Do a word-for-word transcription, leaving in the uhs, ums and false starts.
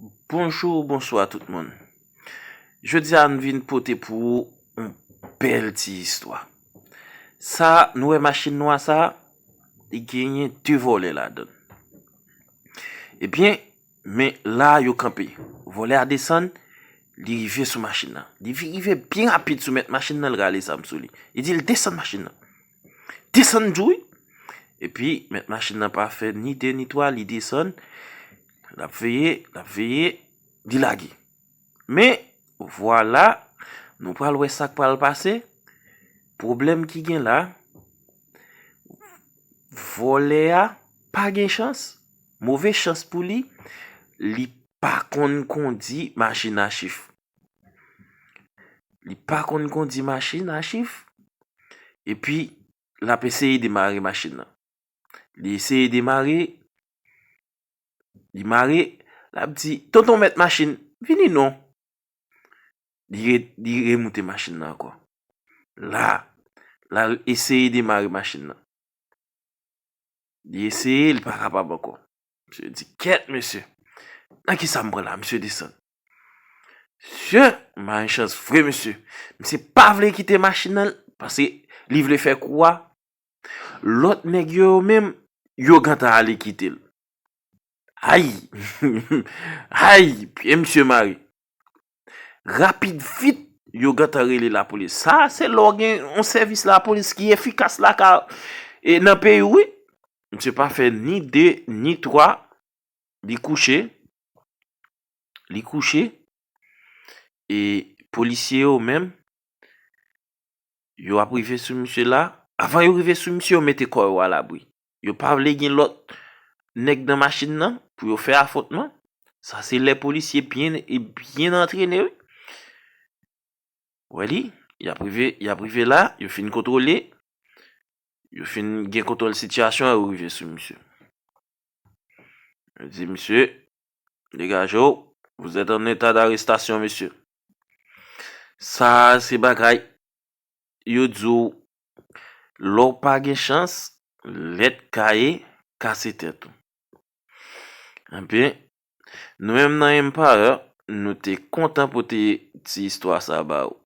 Bonjou, bonswa tout moun. Jodi a n vin pote pou ou yon bèl ti istwa. Sa, nou wè machin nwa sa, li genyen de vòlè ladan l. Ebyen, men la yo kanpe. Vòlè a desann, li rive sou machin nan. Li vi- rive byen rapid sou mèt machin nan, l rale zam sou li. Li di l desann machin nan. Desann di w wi. Epi, mèt machin nan pa fè ni de ni twa, li desann. L ap veye, l ap veye, li lage. Men, vwala, nou pral wè sa k pral pase. Pwoblèm ki gen la, vòlè a pa gen chans, move chans pou li, li pa konn kondi machin a chif. Li pa konn kondi machin a chif, epi l ap eseye demare machin nan. Li eseye demare, li mare, l ap di, "Tonton mèt machin, vini non." Li re- li remoute machin nan ankò. La, l al eseye demare machin nan. Li eseye, li pa kapab ankò. Misye di, "Kèt, mesye. Nan ki sa m pran la?" Misye desann. Mesye, mare chans vre, mesye. Misye pa vle kite machin nan, paske li vle fè kou a. Lòt nèg yo, yo menm, yo gentan ale kite l. Ay! Ay! Pye misye mare. Rapid vit, yo gentan rele lapolis. Sa, se lè w gen yon sèvis lapolis ki efikas la ka, e, nan peyi w, wi. Misye pa fè ni de, ni twa, li kouche. Li kouche. E polisye yo menm, yo ap rive sou misye la. Avan yo rive sou misye, yo mete kò yo alabri. Yo pa vle gen lòt nèg nan machin nan pou yo fè afwontman. Sa se lè polisye byen, e byen antrene, wi. Wè li, y ap rive, y ap rive la, yo fin kontwole, yo fin gen kontwòl sitiyasyon an, yo rive sou misye. Yo di, "Misye, dégagez-vous, vous êtes en état d'arrestation, monsieur." Sa se bagay yo di w, lè w pa gen chans, lèt kaye kase tèt ou. Ebyen, nou menm nan Empire, nou te kontan pote ti istwa sa ba ou.